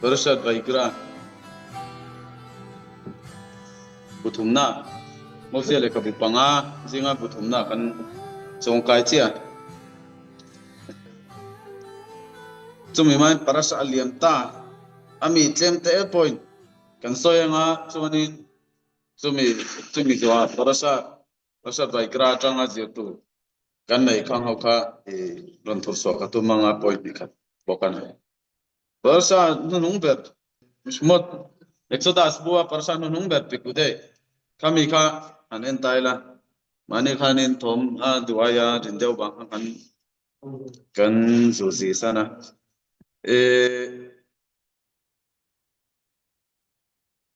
Parashat Vayikra bu thumna Mosia lehkhabu panga zinga bu thumna kan chawngkai chiah. Chumi hmain Parasha a liam ta a mi tlem te pawhin kan sawi anga chuanin chumi chumi zawhah Parasha Parashat Vayikra atanga zirtu kan nei khang ho kha i rawn thur chhuah ka tum anga point ni khat bawk a ni. Parasha hnuhnung ber Shmot Exodus bua Parasha hnuhnung ber Pikudei khami kha han en ta ila mahni khanin thawm a duh aia rin deuh vang khan kan kan zuzi san a.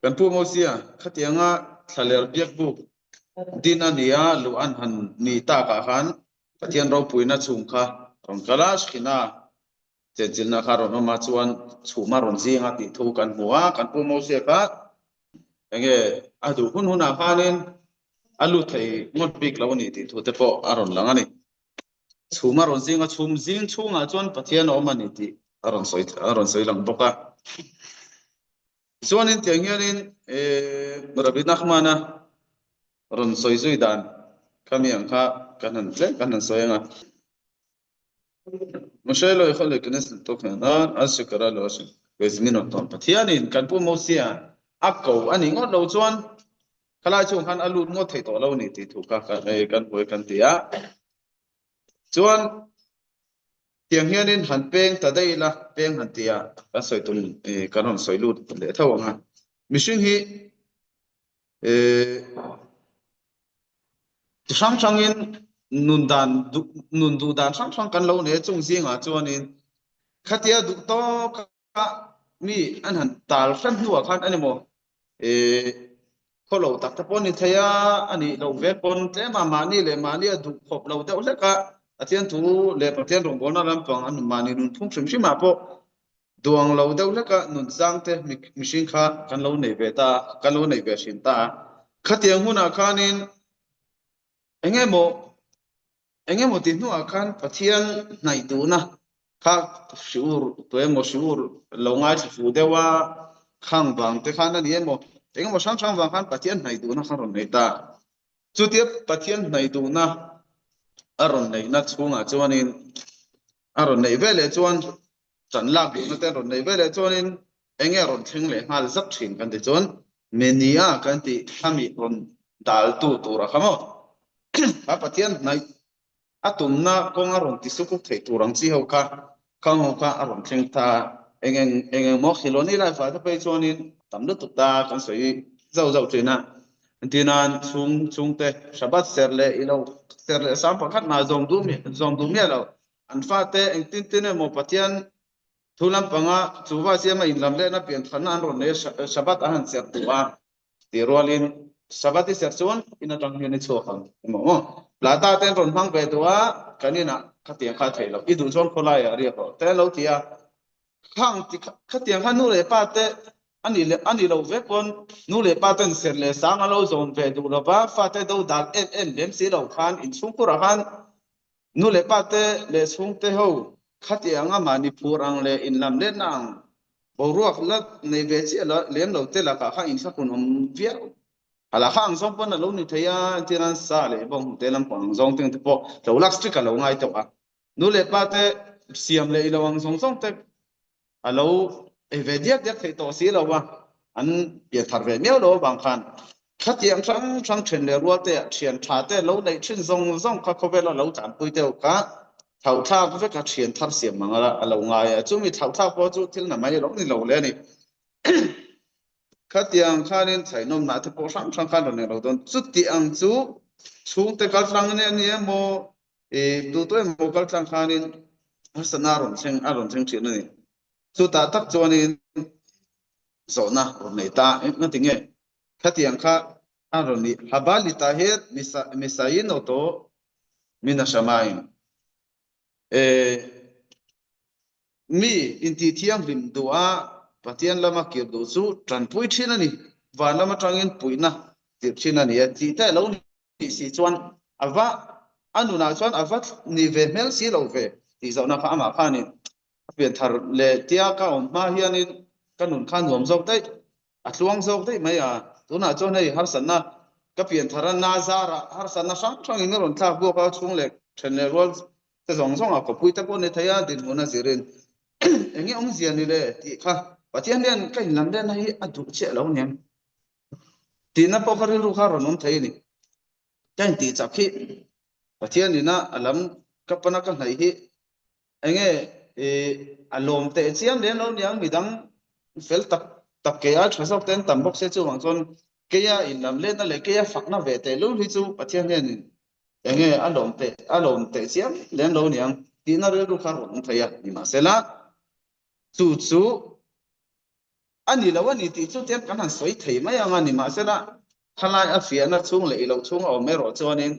Kan Pu Mosia, khatianga thlaler biakbuk din a nia luh an han ni takah khan Pathian ropuina chhung kha rawn kal a, Shekhinah chenchilhna kha rawn awm a, chuan chhuma rawn zing a tih thu kan hmu a, kan Pu Mosia kha enge a duh hun hunah khanin a lut thei ngawt bik lo a ni tih thu te pawh a rawn lang a ni. Chhum a rawn zing a, chhum zing chhungah chuan Pathian a awm a ni tih a rawn sawi a rawn sawi lang bawk a. Chuanin tiang hianin Rabbi Nachman-a rawn sawi zui dan kha mi ang kha kan han tlem kan han sawi ang a. Moshe lo yakhol likanes litokh hanan az shekara lo Hashem vehizmin oto. Pathianin kan Pu Mosia a ko a nih ngawt lo chuan Khalai chhung khan a lut ngawt thei tawh lo a ni tih thu kha kan hmuai kan ti a. Chuan tiang hianin han peng ta daih ila, peng han ti a, kan sawi tum kan rawn sawi lut leh tho ang a. Mihring hi chi hrang hrangin nun dan nun duh dan hrang hrang kan lo nei a, chung zingah chuanin khatia duh tawk mi an han tal hran hnuah khan a ni maw khaw lo tak te pawh ni thei a, a nih loh ve pawn tlem a mahni leh mahni a duh khawp lo deuh hlek a, Pathian thu leh Pathian rawngbawlna lampang a mahni nun phung hrim hrim ah pawh duang lo deuh hlek a nun chang te mihring kha kan lo nei ve ta a, kan lo nei ve hrin ta a. Khatiang hunah khanin eng emaw Eng emaw ti hnuah khan Pathian hnaih duhna kha hriur tu emaw hriur lo ngaithla fuh deuh a, khang vang te khan a ni emaw, eng emaw hrang hrang vang khan Pathian hnaih duhna kha rawn nei ta. Chutia Pathian hnaih duhna a rawn neihna chhungah chuanin a rawn neih veleh chuan ṭan lak duhna te a rawn neih veleh chuanin eng nge rawn thleng leh nghal zak ṭhin kan ti chuan Menia kan tih khami rawn daltu tur a kha maw? Kha Pathian hnaih a tumna kawnga rawn ti sukuk theih tur ang chi ho kha khang ho kha a rawn thleng ta a, eng eng eng eng maw Khiloni life ah te phei chuanin tam lutuk ta kan sawi zauh zauh ṭhin a, entirnan chhung chhungte Shabbat ser leh ilo ser leh sang pakhat mah zawm duh zawm duh miah lo an fate engtin tin emaw Pathian Thu lampanga chuva siama inlam lehna pianthanna an rawn nei a, Shabbat an han serh duh a tih rualin Shabbat i serh chuan in atang hian i chhuak ang emaw aw. Plata te an rawn hmang ve duh a, kan inah khatiang kha a theih loh, i duh chuan khawlaiah riak rawh te an lo ti a. Khang ti khatiang kha nu leh pa te a nih leh a nih loh vek pawn nu leh pa ten serh leh sang a lo zawm ve duh lova fate do dan em em lem si lo khan inchhungkhurah khan Nu leh pa te leh chhungte ho khati anga mahni phur ang leh inlam letna ang boruak la nei ve chiah la lem lo te lakah kha inthlahrun awm viau. A la kha ang zawng pawn a lo ni thei a, entir nan sa leh bawnghnute lampang ang zawng teng te pawh lo lak strict a lo ngai tawh a. Nu leh pa te siam leh ilo ang zawng zawng te a lo ei ve diak diak theih tawh si lo a, an pian thar ve miau lo avang khan khatiang hrang hrang then leh rual te ah thian tha te lo neih thin zawng zawng kha khawvela lo tlanpui deuh kha thlauhthlak vek a thian thar siam ang a lo ngai a, chumi thlauhthlak pawh chu thil na mai lo ni lo le a ni. Khatiang khanin chhainawmna te pawh hrang hrang khan rawn nei lo dawn, chuti ang chu chhungte kaltlang ania ni emaw I duh tawh emaw kal tlang khanin harsatna a rawn thleng a rawn thleng thin a ni. Chutah tak chuanin zawhna rawn nei ta eng a ti nge? Khatiang kha a rawn ni Habalita hi Misain oto min a hram E mi intih thianghlim duh a Pathian lama kir duh chu tanpui thin a ni. Van lam atangin puihna tirh thin a ni a tih te lo ni. tih si chuan a va a nunah chuan a va ni ve hmel si lo ve tih zawhna kha amah khanin a pian thar leh tia ka awm hma hianin. ka nun kha nuam zawk daih, a tluang zawk daih mai a. Tunah chuan hei harsatna ka pian thar a, na zarah harsatna hrang hrangin a rawn thlak buak a, chhung leh then leh rual te zawng zawng a khawpui te pawh ni thei a, dinhmun a zirin eng nge awmzia ni le tih kha Pathian hian ka inlam lehna hi a duh chiah lo aniang tihna pawh kha rilru kha a rawn awm thei a ni. Ka intih chak hi Pathian ina a lam ka pana ka hnaih hi enge a lawm teh chiam lem lo niang midang fel tak tak kei ai tha zawk te an tam bawk se chuvang chuan keia inlam letna leh keia fakna ve teh lul hi chu Pathian hianin enge a lawm teh a lawm teh chiam lem lo niang tihna rilru kha rawn awm thei a nimahsela chu chu A ni lo a ni tih chu tiang kan han sawi thei mai ang a, nimahsela khalai a fiahna chhung leh i lo chhung a awm erawh chuanin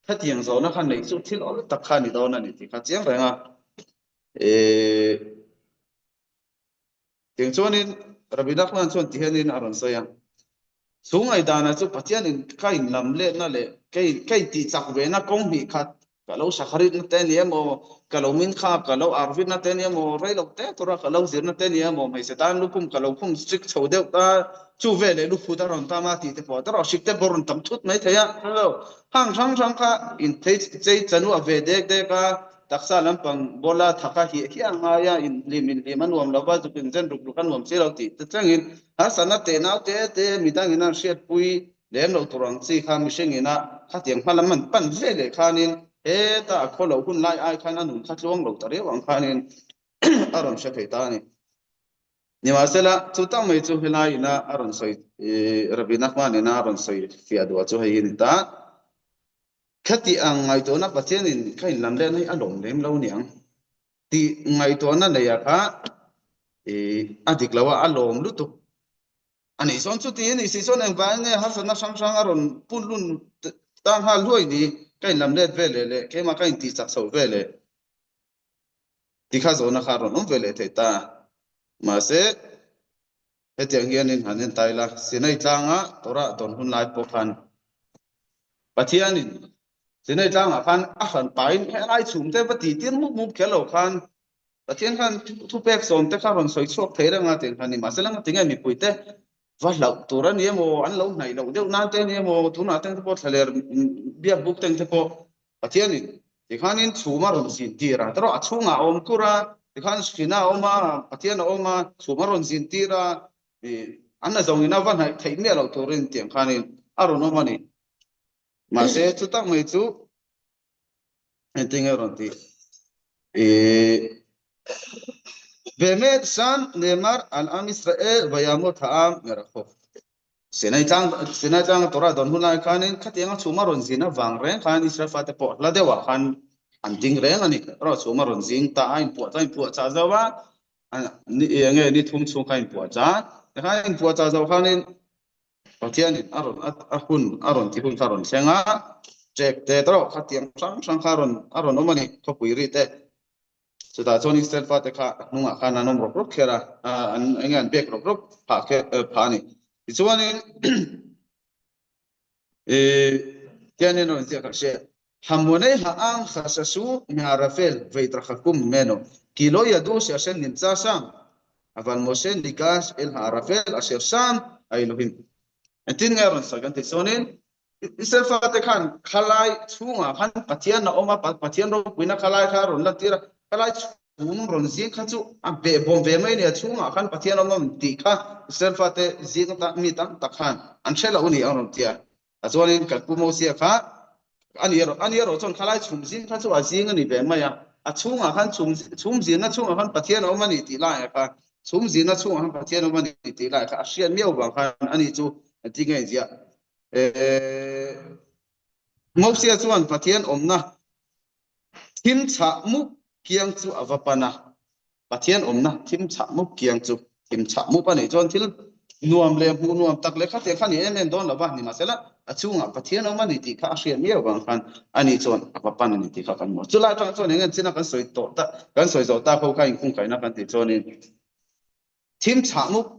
khatiang zawhna kha neih chu thil awl tak kha a ni dawn a ni tih kha chiang reng a. Eeh tiang chuanin Rabbi Nachman chuan ti hianin a rawn sawi a, Chu ngaihdanah chu Pathianin ka inlam letna leh ka intih chak vena kawng hnih khat ka lo sakharitna te ni emaw, ka lo min kha ka lo arvitna te ni emaw, rei lo te tura ka lo zirna te ni emaw, hmeichhe tan lukhum ka lo khum strict chho deuh ta, chu veleh luphut a rawn tam a tih te pawh erawh hrik te pawh a rawn tam thut mai thei a, hrelo hang hrang hrang kha inthei chei chanuah ve dek dek a, taksa lampang bawla thaka hiah hiah a ngai a, inhlim inhlim a nuam lova zuk inzen ruk ruk a nuam si lo tih te thlengin harsatna teh nau te te midangin an hriatpui lem lo tur ang chi kha mihring ina khatiang hma lam an pan ve leh khanin heta a khaw loh hun lai ai khan a nun kha tluang lo ta riau ang khanin a rawn hre thei ta a ni. Nimahsela, chu tak mai chu helai ina a rawn sawi Rabbi Nachman ina a rawn sawi fiah duah chu hei hi a ni ta. Khati ang ngaihtuahna Pathianin ka inlam lehna hi a lawm lem lo niang tih ngaihtuahna neia kha a dik lo a, a lawm lutuk a nih chuan chuti a nih si chuan engvangin nge harsatna hrang hrang a rawn pun lun ta nghal hluai ni ka inlam let ve leh leh keimah ka intih chak chho ve leh ti kha zawhna kha a rawn awm ve leh thei ta. Mahse, hetiang hianin han en ta ila, Sinai tlanga Torah dawn hun lai pawh khan Pathianin Sinai tlangah khan a hran pahin helai chhum te va tih tir mup mup kher lo khan Pathian khan thupek sawm te kha rawn sawi chhuak thei reng a tih kha ni. Mahse, la ngatinge mipuite va hlauh tur a ni emaw, an lo hnaih loh deuh nan te a ni emaw, tunah teng te pawh thlaler biak buk teng te pawh Pathianin tikhanin chhum a rawn zin tir a, erawh a chhungah a awm kur a, tikhan Shrina a awm a, Pathian a awm a, chhum a rawn zin tir a, an la zawngin a va hnaih theih miah loh turin tiang khanin a rawn awm a ni. Mahse chu tak mai chu engtin nge rawn tih? Bemet Sham Neymar al Am Israel Vayamut Ha'am Merachok. Sinai tlang Sinai tlanga Torah dawn hun lai khanin khatianga chhuma rawn zin avang reng khan Israel fate pawh hla deuhah khan an ding reng a ni. Erawh chhuma rawn zing ta a inpuah chuan inpuah chah zo a, ni enge ni thum chhung kha inpuah chah. Tikhan inpuah chah zo khanin Pathianin a rawn a hun a rawn ti hun kha a rawn thleng a, ṭek te erawh khatiang hrang hrang kha a rawn a rawn awm a ni khawpui ri te. Chutah chuan Israel fate kha a hnungah khan an awm rawk rawk kher a, an enge an pek rawk rawk phah kher phah a ni. Tichuanin tianin a rawn ziak a hria, Hamonei ha'ang khashasu mi'arafel veitrachakum mimeno, ki lo yadu she'Hashem nimtza sham, aval Moshe nigash el ha'arafel asher sham ha'Elohim. Engtin nge a rawn sawi kan tih chuanin Israel fate khan khalai chhungah khan Pathian a awm a, Pathian ropuina khalai kha a rawn lantir a, khalai chhung rawn zing kha chu a behbawm ve mai a ni, a chhungah khan Pathian a awm a tih kha Israel fate zing ata mi tam tak khan an hre lo a ni ang rawn ti a. Chuanin kan Pu Mosia kha a ni erawh a ni erawh chuan khalai chhum zing kha chu a zing a ni ve mai a, a chhungah khan chhum chhum zirna chhungah khan Pathian a awm a ni tih laiah khan chhum zirna chhungah khan Pathian a awm a ni tih laiah kha a hriat miau vang khan a ni chu engtin nge inziah Mosia chuan Pathian awmna thim chhah mup kiang chu a va pan a, Pathian awmna thim chhah mup kiang chu thim chhah mup a nih chuan thil nuam leh hmuh nuam tak leh khatiang kha ni em em dawn lo va, nimahsela a chhungah Pathian awm a ni tih kha a hriat miau vang khan ani chuan a va pan a ni tih kha kan hmu. Chulai atang chuan eng enchina kan sawi tawh tak kan sawi zawh tak ho kha inkhungkaihna kan tih chuanin thim chhah mup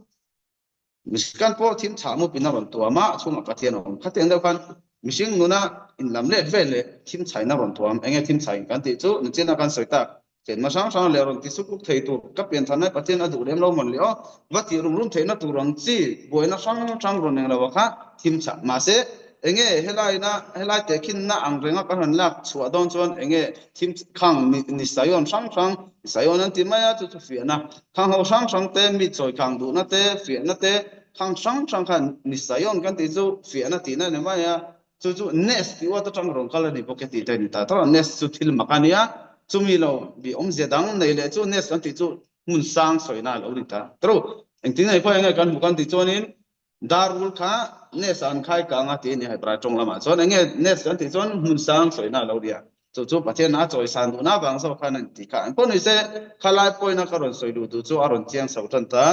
Mihring pawh thim chhah mupin a rawn tuam a, a chhungah Pathian a awm. Khatiang deuh khan mihring nuna inlam let vel leh thim chhain a rawn tuam. Enge thim chhain kan tih chu nichin a kan sawi tak. Thlenna hrang hrang leh rawn ti suk uk thei tur ka pian than lai Pathian a duh lem lo mawn le aw. Va tih rum rum theihna tur ang chi buaina hrang hrang rawn eng lo a kha thim chah. Mahse, enge helaina helai tehkhinna ang renga kan han lak chhuah dawn chuan enge thim khang ni ni Sion hrang hrang ni Sion an ti mai a chu chu fiahna khang ho hrang hrang te mi chawi khang duhna te fiahna te khang hrang hrang khan ni Sion kan tih chu fiahna tihna a ni mai a. Chu chu Nest tih uat atang rawn kal a ni bawk e tih te a ni ta tawh a. Nest chu thil mak a nia, chumi lo bi awmzia dang nei leh chu Nest kan tih chu hmun sang sawina a lo ni ta. Tru, engtin nge khawi enge kan hmu kan tih chuanin Darul kha Nest ah an khai kang a tih a ni Hebrai tawng lamah chuan enge Nest kan tih chuan hmun sang sawina a lo ni a. Chu chu Pathian a chawisan duhna avang zawk khan a ni tih kha. Engpawh ni se khalai pawina ka rawn sawi duh duh chu a rawn chiang chho tan ta.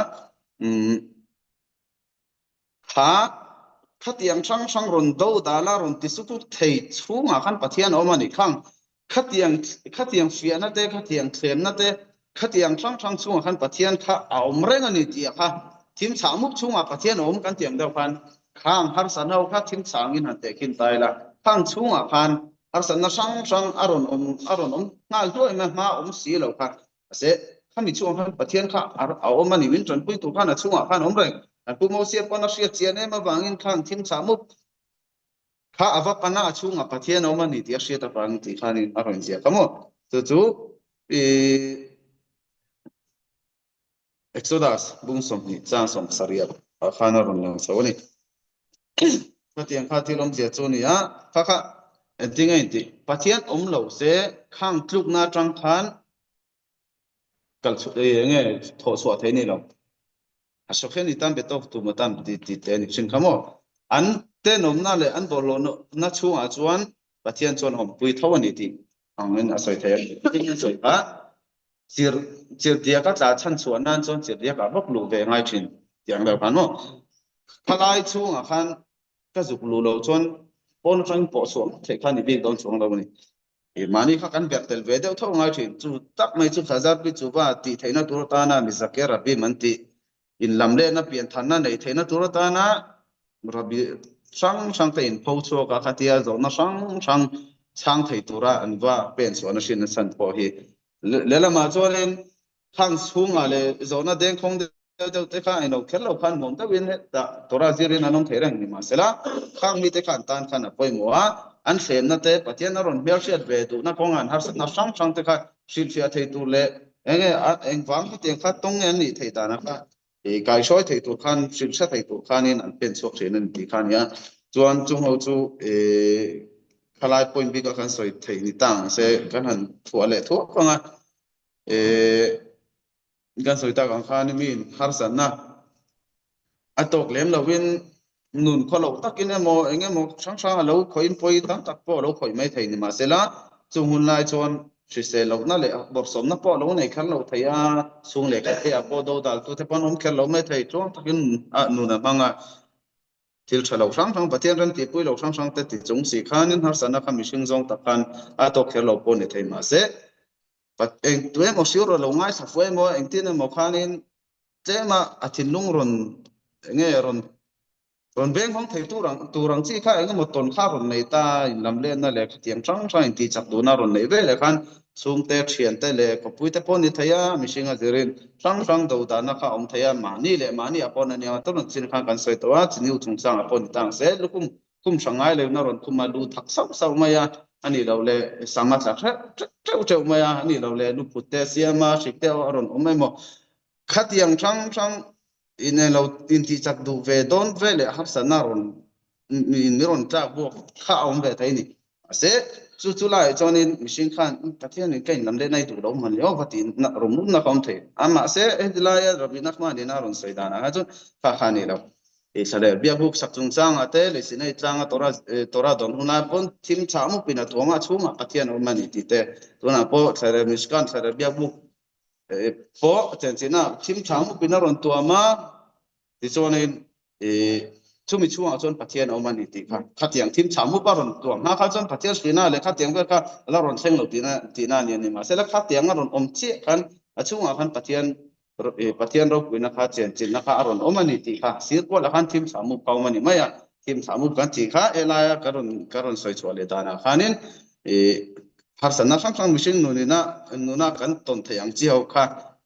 Umm. Kha khatiang hrang hrang rawn do dala rawn ti sutu thei chhungah khan Pathian a awm a nih khang. Khatiang khatiang fiahna te, khatiang thlemna te, khatiang hrang hrang chhungah khan Pathian kha a awm reng a ni tih kha thim chhah mup chhungah Pathian a awm kan tih ang deuh khan khang harsatna ho kha thim chhah angin han tehkhin ta ila. Khang chhungah khan harsatna hrang hrang a rawn awm a rawn awm nghal hluai mai a, hma awm si lo kha. Mahse, khami chhungah khan Pathian kha a awm a ni, min tanpui tur khan a chhungah khan a awm reng. Kan Pu Mosia pawn a hriat chian em avangin khang thim chah mup kha a va pan a, a chhungah Pathian a awm a ni tih a hriat avangin tih khanin a rawn ziak a maw? Chu chu i Exodus bung 20 chang 70 ah khan a rawn lang chho a ni. Khatiang kha thil awmzia chu a ni a, kha kha engtin nge intih? Pathian awm lo se khang tlukna atang khan kal chhuah eng nge thawh chhuah thei a ni lo. A sawkhen i tan be tawk tum atan ti ti te a ni thin kha maw? An tenawmna leh an bawlhhlawhna chhungah chuan Pathian chuan awmpui tho a ni tih angin a sawi thei a ni. Tin a sawi kha chir chirdiaka tla chhan chhuah nan chuan chirdiakah bawk luh ve ngai thin tih ang deuh khan maw? Khalai chhungah khan ka zuk luh loh chuan pawn atangin pawh chhuah ngawt theih kha ni bik dawn chuang lo a ni. Mahni kha kan berh tel ve deuh tho ngai thin. Chu tak mai chu Khazar pi chu va tih theihna tur atana Mizake Rabim an tih inlam lehna pianthanna neih theihna tur atana Rabbi hrang hrang te inpho chhuak a, khatia zawhna hrang hrang chhang thei tura an va pen chhuahna hrinna chhan pawh hi. Lehlamah chuanin khang chhungah leh zawhna dengkhawng deuh deuh te kha englo kher lo khan nuam deuhin hetah Torah zirin an awm thei reng ni mahsela khang mite kha an tan khan a pawimawh a, an hrenna te Pathian a rawn hmelhriat ve duhna kawngah an harsatna hrang hrang te kha hrilhfiah thei tur leh enge engvang hetiang kha tawng nge an nih theih danah kha kaihruai thei tur khan hrilhhria thei tur khanin an pen chhuak thin a ni tih kha a ni a. Chuan chung ho chu khalai point bik a kan sawi theih ni ta ang se kan han thuah leh thuak ang a. Kan sawi tak ang khan miin harsatna a tawk lem lovin nun khaw loh takin emaw eng emaw hrang hrang a lo khawih pawi tam tak pawh a lo khawih mai thei ni mahsela chung hun lai chuan hrisel lohna leh bawrhsawmna pawh a lo nei kher lo thei a, chhung leh khat te ah pawh dodal tute pawh an awm kher lo mai thei tluang takin nun a hmang a. Thil tha lo hrang hrang, Pathian ram tihpui lo hrang hrang te ti chung si khanin harsatna kha mihring zawng tak khan a tawk kher lo pawh ni thei mahse, eng tu emaw hriu rawn lo ngaithla fu emaw engtin emaw khanin tlema a thinlung rawn enge rawn rawn veng hawng thei tur ang tur ang chi kha eng emaw tawn kha rawn nei ta inlam lenna leh khatiang hrang hrang intih chak duhna rawn neih ve leh khan chhungte thiante leh khawpuite pawh ni thei a mihring a zirin hrang hrang do dahna kha a awm thei a mahni leh mahni ah pawh a nia tawrh chin khan kan sawi tawh a chiniu chungchangah pawh ni ta ang se lukhum Khum hrang ngai lo na rawn khum a, lu thak sauh sauh mai a, a nih loh leh sam a tla hreuh teuh teuh mai a, a nih loh leh luphut te a siam a, hrik te a rawn awm emaw. Khatiang hrang hrang in eng lo intih chak duh ve dawn ve leh harsatna rawn in mi rawn tlak buak kha a awm ve thei a ni. Mahse, chu chu laiah chuanin mihring khan Pathianin ka inlam leh nai duh lo hman leh aw va tih rum rumna kha a awm thei a. Mahse, heti laia Rabbi Nachman ina rawn sawi danah kha chuan kha kha a ni lo. Israel biakbuk sak chungchangah te leh Sinai tlanga Torah Torah dawn hunah pawn thim chhah mupin a tuam a, chhungah Pathian a awm a ni tih te. Tunah pawh Thlarel Mishkan, Thlarel biakbuk pawh chenchina thim chhah mupin a rawn tuam a, tichuanin chumi chhungah chuan Pathian a awm a ni tih kha. Khatiang thim chhah mup a rawn tuam hma kha chuan Pathian hrina leh khatiang vel kha a la rawn thleng lo tihna tihna a ni a ni. Mahse la khatiang a rawn awm chiah khan a chhungah khan Pathian Pathian ropuina kha chenchilhna kha a rawn awm a ni tih kha sir kualah khan thim thlah mup kha a awm a ni mai a, thim thlah mup kan tih kha helaia ka rawn ka rawn sawi chhuah leh danah khanin ih. Harsatna hrang hrang mihring nunina nuna kan tawn theih ang chi ho kha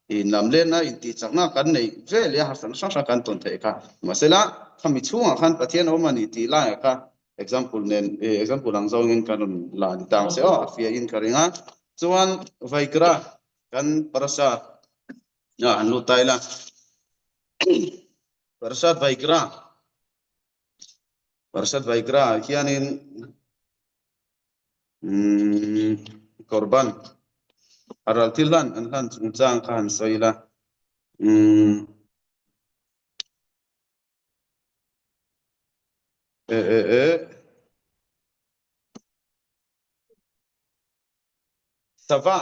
inlamlenna intihchakna kan neih ve leh a harsatna hrang hrang kan tawn theih kha. Mahsela khami chhungah khan Pathian a awm a ni tih laiah kha example nen example ang zawngin kan rawn la ni ta ang se aw a fiahin ka ring a. Chuan Vaikra kan parasha ah han lut ta ila. Parashat Vaikra Parashat Vaikra ah hianin Umm Korban a ral thil hlan an hlan chungchang kha han sawi ila. Umm e e e Sava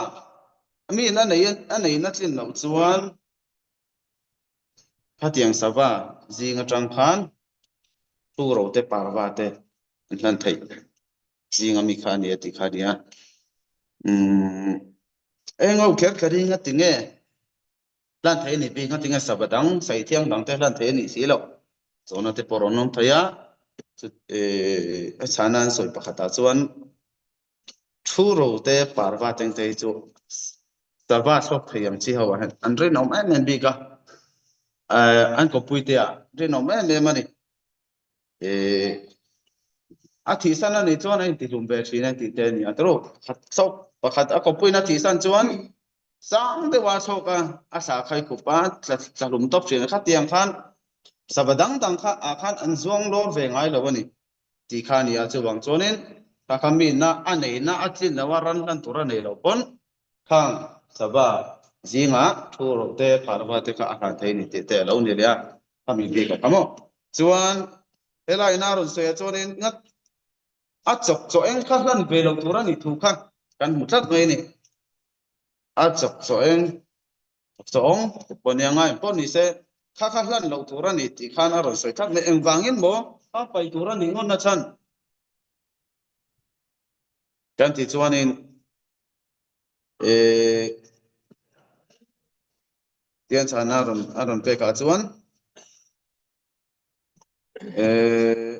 mi in a nei a nei na tlin loh chuan khatiang sava zing atang khan thu ro te parva te an hlan theih. Zing ami kha a ni a tih kha a ni a. Umm eng ho kher kher hi ngati nge hlan thei a nih bik ngati nge sava dang saih thiang dang te hlan thei a nih si loh. Chawhna te pawh rawn awm thei a, a chhana an sawi pakhatah chuan thu ro te parva teng te hi chu sava thlawk thei ang chi ho ah hian an rinawm em em bik a, an kawppui te ah rinawm em em a ni. A thihsan a nih chuan a intihlum ve thin a tih te a ni a tawrh khat chauh pakhat a kawppuiin a thihsan chuan sang deuha a chhawk a a sa khai khup a tla tlahlum tawp thin a khatiang khan sava dang dang kha ah khan an zuang lawr ve ngai lo a ni tih kha a ni a chuvang chuanin kha kha mihna a neihna a tlin loh a ran hlan tur a nei loh pawn khang sava zingah thu ro te pharva te kha a hlan thei a ni tih te a lo ni leh a khami bik a kha maw. Chuan helai ina rawn sawi ah chuanin ngat a chawk chaw eng kha hlan ve lo tur a nih thu kha kan hmu tlat mai a ni. A chawk chaw eng, chaw awng pawh nia ngai pawh ni se kha kha hlan loh tur a ni tih khan a rawn sawi tlat mai. Engvangin maw a pai tur a nih ngawt na chhan kan tih chuanin eh Tian chhana a rawn a rawn pek ah chuan eh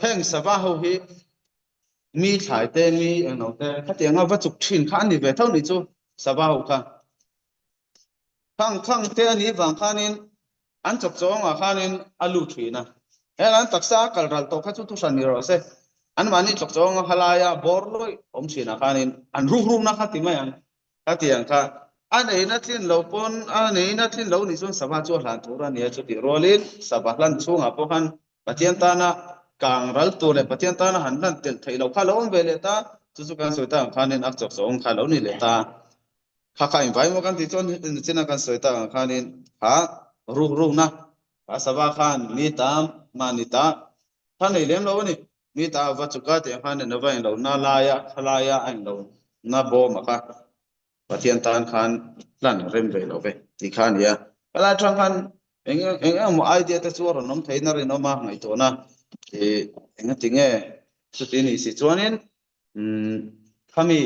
heng sava ho hi mi thlai te mi englo te khatianga va chuk thin kha a ni ve tho ni chu sava ho kha. Khang khang te a nih vang khanin an chawp chawngah khanin a lut thin a. Heng an taksa a kal ral tawh kha chu thuhran ni rawh se. Anmahni chawp chawnga halaia bawr lawih awm thinah khanin an ruk rukna kha ti mai ang. Khatiang kha a neihna tlin lo pawn a neihna tlin lo nih chuan sava chu a hlan tur a nia chutih rualin sava hlan chhungah pawh khan Pathian tana kang ral tur leh Pathian tana han hlan telh theih loh kha lo awm ve leh ta. Chu chu kan sawi tak ang khanin a chawp chawng kha lo ni leh ta. Kha kha invai maw kan tih chuan china kan sawi tak ang khanin kha ruk rukna kha sava khan mi tam mahni ta kha nei lem lo a ni. Mi ta va chuka tih ang khan a va inlo na laia kha laia a inlo na bawm a kha Pathian tan khan hlan rem ve lo ve tih kha a ni a. Helai atang khan eng eng emaw idea te chu a rawn awm theiin a rinawm a ngaihtuahna ih engatinge chuti nih si chuanin umm khami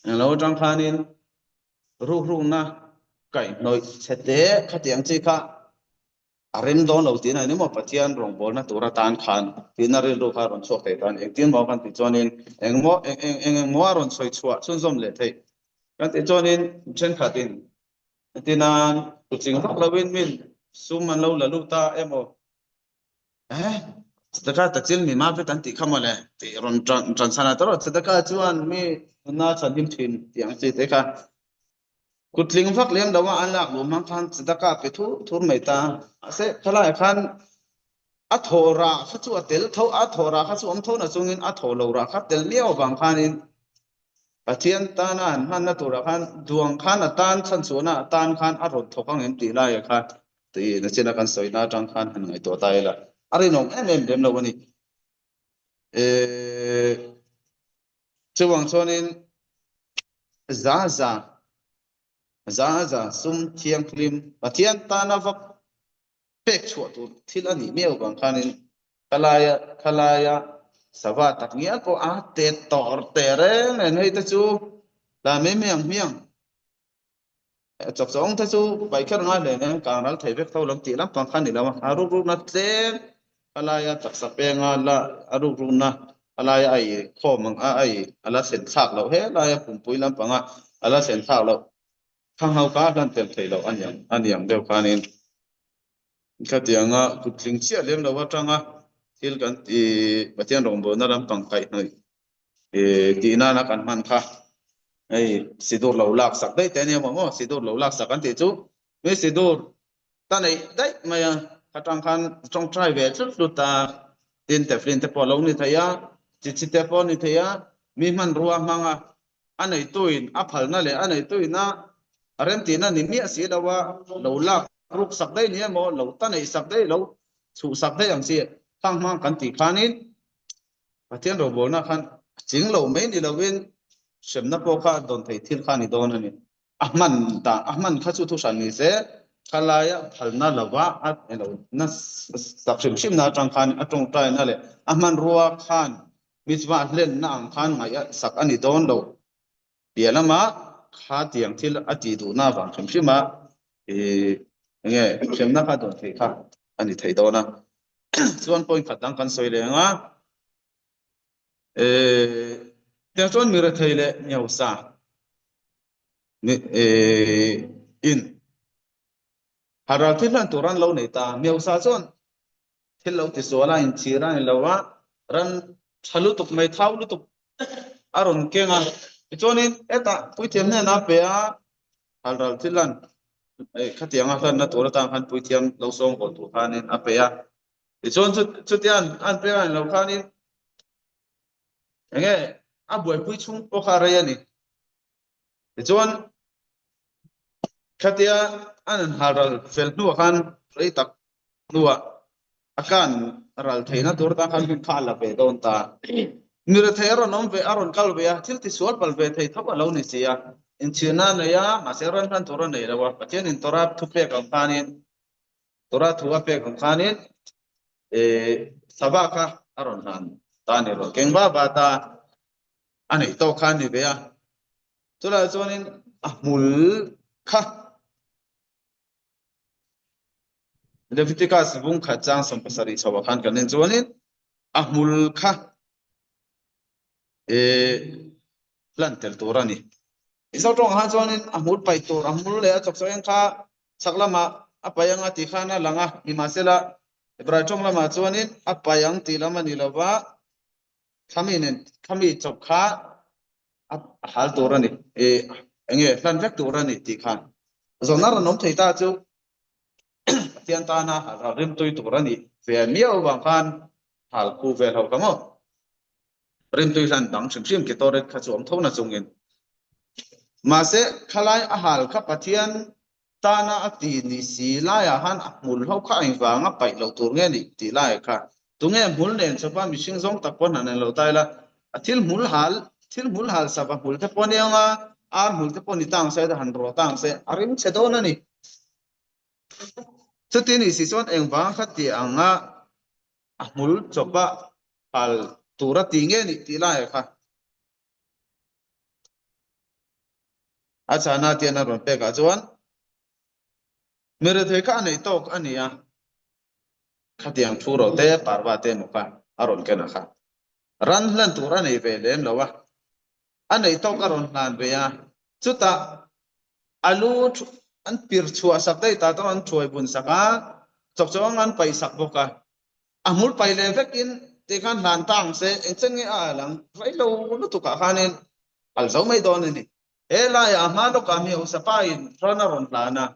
Englo atang khanin rukrukna kaihhnawih chhe te khatiang chi kha a rem dawn lo tih na ni maw Pathian rawngbawlna tur atan khan tihna rilru kha a rawn chhuak thei ta a ni. Engtin maw kan tih chuanin engmaw eng eng eng engmaw a rawn sawi chhuah chhunzawm leh theih kan tih chuanin thenkhatin entinan kuching vak loin min sum an lo la lut a emaw Eh, tzedakah tachil mi mavet an tih kha mawle tih rawn ṭan ṭan chhan a tawrh tzedakah chuan mi nunna chhanhim ṭhin tih ang chi te kha kutling vak lem lo a an lak luh hmang khan tzedakah pe thur thur mai ta mahse khalaiah khan a thawh rah kha chu a tel tho a thawh rah kha chu awm tho na chungin a thawh lo rah kha tel miau avang khanin Pathian tana an hmanna turah khan duang khan a tan chhanchhuahna a tan khan a rawn thawk ang em tih laiah khan tih nachina kan sawina atang khan han ngaihtuah ta ila a rinawm em em lem lo a ni. Eh, chuvang chuanin za za za za sum thianghlim Pathian tana va pek chhuah tur thil a nih miau vang khanin khalaia khalaia sava tak ngial pawh a te tawr te reng reng hei te chu la mai mai ang hmiang chawk chawng te chu pai kher ngai hle nen kang ral thei vek tho lam tih lampang kha ni lo a, a ruk rukna tlem khalaia taksa penga la a ruk rukna. A laia a i khawm ang a, a i a la sen thlak loh he laia pumpui lampanga a la sen thlak loh khang ho kha a hlan tel thei loh a ni ang a ni ang deuh khanin khatianga kut tling chiah lem lo atanga thil kan ti Pathian rawngbawlna lampang kaihhnawih tih nana kan hman kha hei sidur lo lak sak daih te ania maw maw sidur lo lak sak an tih chu mi sidur ta neih daih mai a atang khan tawngtai ve tlut tlut a tin teflin te pawh a lo ni thei a chi chi te pawh a ni thei a mi hmanrua hmang a a neituin a phalna leh a neituin a remtihna ni miah si lo a lo lak ruk sak daih ni emaw lo ta neih sak daih lo chhuh sak daih ang chi khang hmang kan tih khanin Pathian robawlna khan a ching lo mai ni lovin hremna pawh kha dawn thei thil kha a ni dawn a ni. A hman dah a hman kha chu thu hran ni se, thalaia phalna lova a elo na sak hrim hrimna atang khan a tawngtaina leh a hmanrua khan mitzvah hlenna ang khan ngaih sak a ni dawn lo. Piah lama kha tiang thil a tih duhna avang hrim hrim a ih enge hremna kha dawn theih kha a ni thei dawn a. Chuan point khat dang kan sawi leh ang a, eh tiang chuan mi rethei leh miosa eh in haral thil hlan tur an lo nei ta. Miosa chuan Thil lo ti sual a, inchhir a ni lo a, ran tha lutuk mai, thau lutuk a rawn keng a. Tichuanin hetah puithiam hnenah a pe a, halral thil lan khatianga hlanna tur atan khan puithiam lo sawng haw tur khanin a pe a. Tichuan chutia an pek a ni lo khanin enge a buaipui chhung pawh kha a rei a ni. Tichuan, khatia an han hal ral fel hnuah khan rei tak hnuah a kan ral theihna tur atan khan hun kha a la ve dawn ta. Mi rethei a rawn awm ve, a rawn kal ve a, thil tisual pal ve thei tho a lo ni si a, inchhirna a nei a, mahse ran hlan tur a nei lo a, Pathianin Torah thupek ang khanin, Torah thu a pek ang khanin sava kha a rawn hlan ta a ni, rawn keng va va ta. A neih tawk kha a ni ve a, chulaiah chuanin a hmul kha Leviticus bung khat chang 17 chho ah khan kan en chuanin a hmul kha eh hlan tel tur a ni. Mizo tawng ah chuanin a hmul paih tur a hmul leh a chawk chawk eng kha chhak lamah a paih anga tih khan a lang a, nimahsela Hebrai tawng lamah chuanin a paih ang tih lam a ni lova, Thlami nen thlami chawp kha a hal tur a ni, i enge hlan vek tur a ni tih khan zawhna rawn awm thei ta chu Pathian tana hal rimtui tur a nih ve miau avang khan hal khu vel ho kha maw rimtui hlan dang hrim hrim ketoret kha chu awm tho na chungin mahse khalai a hal kha Pathian Tana a ti ni si laiah han a hmul ho kha engvang a paih loh tur nge nih tih laiah kha tunge hmul nen chawpa mihring zawng tak pawn han en lo ta ila a thil hmul hal thil hmul hal sava hmul te pawh aniang a ar hmul te pawh ni tang se han rawh tang se a rim chhe dawn a ni. Chuti ni si chuan engvang kha ti anga a hmul chawpa hal tur a ti nge nih tih laiah kha A chhana tian a rawn pek ah chuan mi rethei kha a neih tawk a ni a, khatiang thu ro te parva te emaw kha a rawn ken a kha. Ran hlan tur a nei ve lem lo a, a neih tawk a rawn hlan ve a, chutah a lu an pir chhuah sak daih ta tawh an thuai bun sak a, chawk chawk ang an paih sak bawk a. A hmul pai leh vekin tih khan hlan ta ang se, engchen nge a al ang? Rei lo lutuk ah khanin kal zo mai dawn a ni. He laiah a hma lawkah mi hausa pa in ran a rawn hlan a,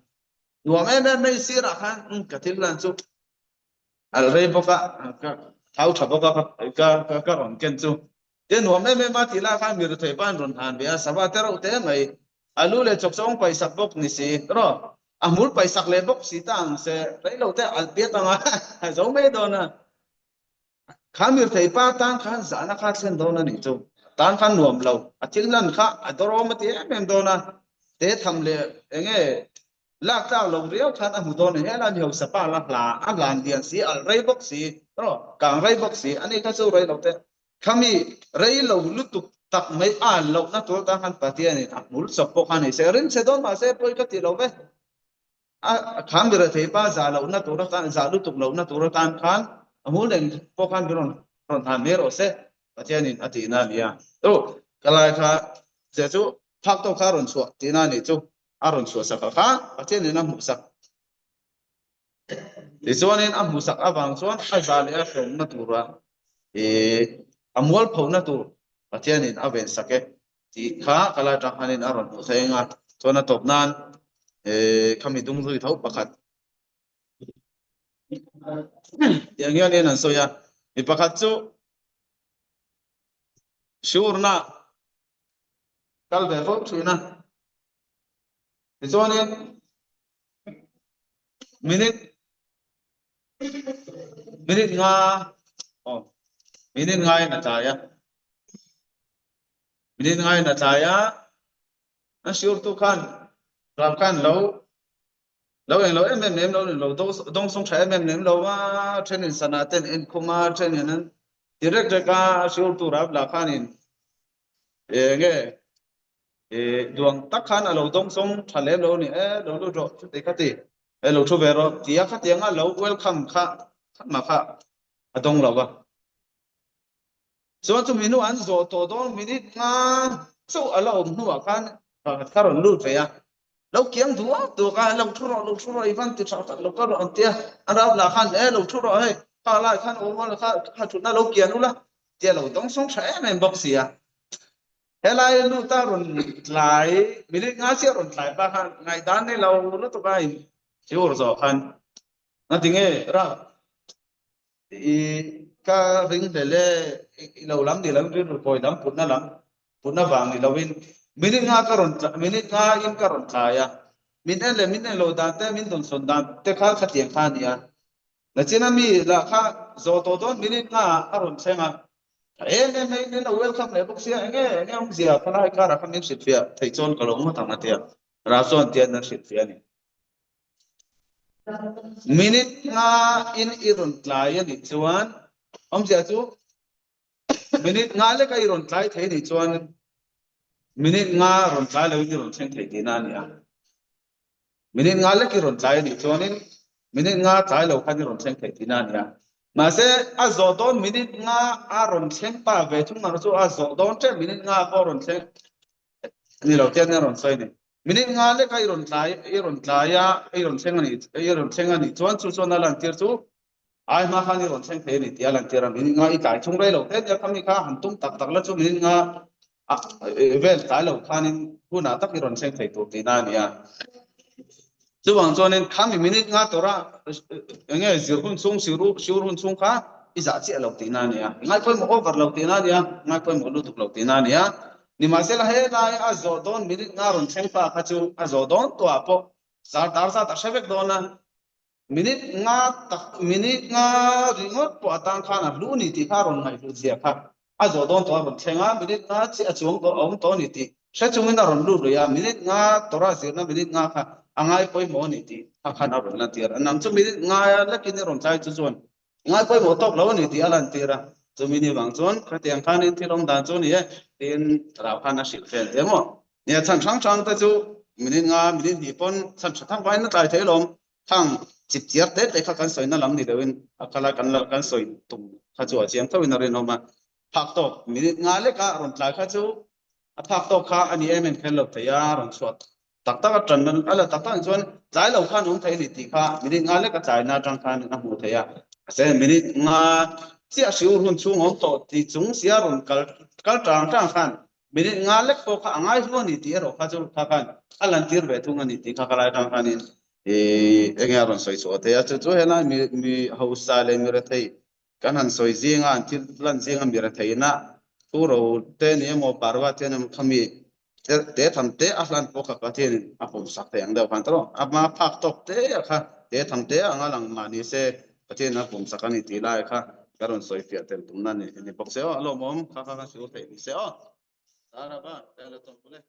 nuam em em mai sirah khan umm ka thil hlan chu al rei bawk a, ka thau tha bawk a ka ka ka rawn ken chu. Te nuam em em a tih lai khan mi rethei pa in rawn hlan ve a, sava te reuh te mai, a lu leh chawk chawng paihsak bawk ni si rawh, a hmul paihsak leh bawk si ta ang se, rei lo te alh piat ang a, a zo mai dawn a. Kha mi rethei pa tan khan zahna kha thlen dawn a nih chu, tan khan nuam lo, a thil hlan kha a dawrawm a ti em em dawn a, te tham leh eng nge lak tlak lo riau khan a hmu dawn a ni, helai mi hausa pa la hla a hlan lian si, alh rei bawk si rawh, kang rei bawk si, ani kha chu rei lo te. Khami rei lo lutuk tak mai a lohna tur atan khan Pathianin a hmul chawp pawh kha ni se, rim chhe dawn mahse pawi ka ti lo ve. A kham ber a thei pa zah lohna tur atan, zah lutuk lohna tur atan khan a hmul eng pawh khan min rawn rawn han mai rawh se. Pathianin a tihna a ni a. Chu ka lai kha zia chu phak tawk kha a rawn chhuah tihna a nih chu a rawn chhuah sak a kha Pathianin a hmuhsak. Tichuanin a hmuhsak avang chuan a za leh a hlawmna tura a mualphona tur Pathianin a vensak e tih kha ka lai atang khanin a rawn hmuh theih ang a. Chuan a tawp nan khami dungzui tho pakhat tiang hianin an sawi a, mi pakhat chu Siurna kal ve fo thin a. Tichuanin minute minute nga oh minute nga in a tlai a minute nga in a tlai a an siurtu khan ram khan lo lo eng lo em em lem lo lo dawng sawng tha em em lem lo a then in sana ten en khum a then in an direct rek a siurtu ram la khanin enge duang tak khan a lo dawng sawng tha lem lo ni e lo lut rawh chuti kha ti e lo thu ve rawh tia khatianga lo welcome kha khatma kha a dawng lo va chuan chumi hnu an zawh tawh dawn minute nga chauh a la awm hnuah khan pakhat kha rawn lut ve a lo kiang duak duak a lo thu rawh lo thu rawh i van ti tha tak lo kal rawh an tia an rau lah khan e lo thu rawh hei kha lai khan awm a kha kha thutna lo kian ula tia lo dawng sawng tha em em bawk si a Helai luta rawn tlai minute nga chiah rawn tlai pa khan ngaihdan nei lo lutuk a in thil zawh khan ngatinge ra i ka ring hlel e i lo lam ni lo in rilru kawi lam putna lam putna vang ni lo in minute nga ka rawn minute nga in ka rawn tlai a min en leh min en lo dan te min dawnsawn dan te kha khatiang kha a ni a Nachina mi lah kha zawh tawh dawn minute nga ah a rawn thleng a, tha em em mai min lo welcome leh bawk sia, enge enge awmzia khalai karah kha min hrilhfiah theih chuan ka lo ngawt ang a tia, Rao chuan tian an hrilhfiah a ni. Minute nga in i rawn tlai a nih chuan awmzia chu minute nga leka i rawn tlai thei nih chuan minute nga rawn tlai loin i rawn thleng thei tihna a ni a. Minute nga lek i rawn tlai a nih chuanin minute nga tlai lo khan i rawn thleng thei tihna a ni a. Mahse, a zawh dawn minute nga a rawn thleng ta ve thung ang chu a zawh dawn ṭep minute nga pawh a rawn thleng ni lo tian a rawn sawi a ni. Minute nga leka i rawn tlai i rawn tlai a i rawn thleng a nih i rawn thleng a nih chuan chu chuan a lantir chu Ai hma khan i rawn thleng thei a ni tih a lantir a, minute nga i tlai chhung rei lo te nia kha mi kha han tum tak tak la chu minute nga vel tlai lo khanin hunah tak i rawn thleng thei tur tihna a ni a. Chuvang chuanin khami minute nga tura enge zir hun chhung siur hun chhung kha i zah chiah lo tihna a ni a, i ngaipawimawh over lo tihna a ni a, ngaipawimawh lutuk lo tihna a ni a. Nimahsela helai a zawh dawn minute nga rawn thleng ta kha chu a zawh dawn tawhah pawh zar dar zat a hre vek dawn a. Minute nga tak, minute nga ringawt pawh atan khan a hlu ni tih kha a rawn ngaihhlut zia kha a zawh dawn tawh a rawn thleng a, minute nga chiah a chuang tawh a awm tawh a ni tih hre chungin a rawn lut lui a, minute nga tawrh a zirna minute nga kha a ngai pawimawh a ni tih kha khan a rawn lantir a, nang chu minute ngaia lekin i rawn tlai chu chuan ngai pawimawh tawk lo a ni tih a lantir a, chumi ni vang chuan khatiang khanin thil awm dan chu a ni e tiin rau khan a hrilh fel te maw. Nia chhan hrang hrang te chu minute nga minute hnih pawn chhan tha thak vaiin a tlai thei alawm. Khang chip chiar te te kha kan sawina lam ni deuhin a kal a, kan la kan sawi tum kha chu a chiang tho in a rinawm a. Phak tawk minute nga leka rawn tlai kha chu a phak tawk kha a ni em em kher lo thei a, rawn chhuah tak tak a tan a la tak tak ah chuan tlai lo khan awm thei a ni tih kha minute nga leka tlaina atang khan a hmuh theih a. Mahse minute nga chiah hriur hun chhung awm tawh tih chung sia rawn kal kal tang tang khan Minute nga lek pawh kha a ngai hlu a ni tih erawh kha chu kha khan a lantir ve thung a ni tih kha ka lai atang khanin enge a rawn sawi chhuah thei a. Chu chu helai mi mi hausa leh mi rethei kan han sawi zinga an thil lan zinga mi retheihna thu ro te ni emaw parva te ni emaw kha mi te tham te a hlan pawh kha Pathianin a pawmsak thei ang deuh khan tawh a hma phak tawk te a kha te tham te anga lang mah ni se Pathianin a pawmsak a ni tih lai kha ka rawn sawi fiah tel tumna ni bawk se aw a lawmawm kha kha ka hriu theih ni se aw. Sara ba, ka la tawng bawk e.